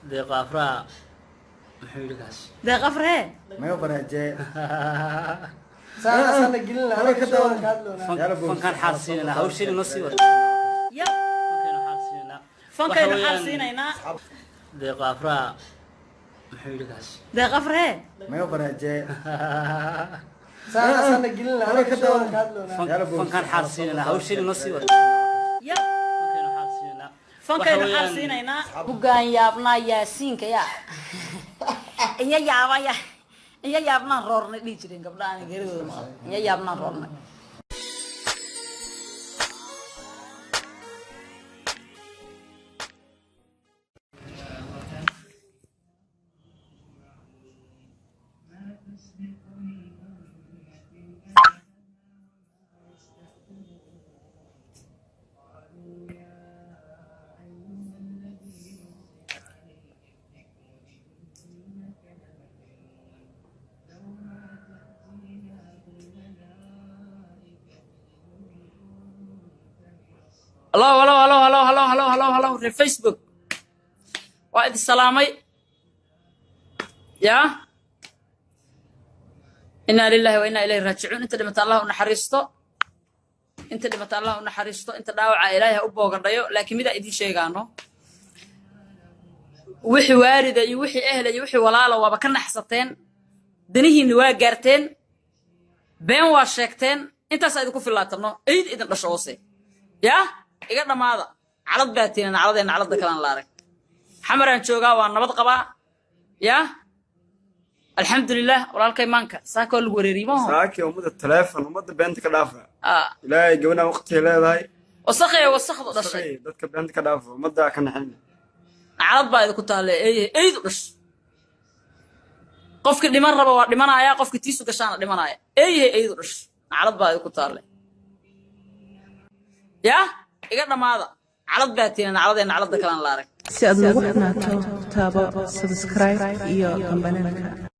Deeqa Afraa muxuu yidhi kaas? Deeq Afree. Maga baraajee. Fankaan xaal siinaynaa, hawshiina noo sii wada. Ya. Fankaynu xaal siinaynaa. Fankaynu Waxa xaal weeyaan, siinaynaa. Deeqa Afraa muxuu yidhi kaas? Deeq Afree. Maga baraajee. Fankaan xaal siinaynaa, hawshiina noo sii wada. Ya. Fankaynu xaal siinaynaa. Fankaynu Waxa xaal weeyaan, siinaynaa. Bugaan yaabnaa Yaasiinka yaa iya yaabaya iya yaabnaan roornay dhihi jireen gabdha aan geeridooda maqal iya yaabnaan roornay. Hallo, hallo, hallo, hallo, hallo, hallo, hallo, hallo, reer Facebook, waa idin salaamay. Yaa inaa lillahi wa inaa ilayhi raajicuun. Inta dhimata Allah u naxariisto, inta dhimata Allah u naxariisto, inta dhaawaca Ilaahay ha u boogadhayo. Laakiin midaa idiin sheegaano, wixii waarida iyo wixii ehla iyo wixii walaala waaba ka naxsateen, danihiinna waa gaarteen, been waa sheegteen, intaasaa idinku filaatano. Eyd idin dhasho oose yaa iga dhammaada, calad baa tiina nacladee nacladda kalaan la arag. Xamaraan joogaa, waa nabad qabaa. Yaa alxamdulilah, walaalkay maanka saaka waa lagu wareeriyey maaho. Saaki ummadda taleefon, ummadda beenta ka dhaafa. Ah. Ilaahay gabadhan waqtiga leedahay. Wasakhiya wasakhdu dhashay. Wasaqay, dadka beenta ka dhaafa, ummadda ka naxin. Naclad baa idinku taalle, eeye eydu dhash. Qofkii dhiman raba waa dhimanaya, qofkii tiisu gashaana dhimanaya. Eeyahay eydu dhash, naclad baa idinku taalle. Yaa iga dhammaada, calad baa tiina nacladee nacladda kalaan la arag. Si aad noogu xidhnaato, taabo subscribe iyo gambalelka.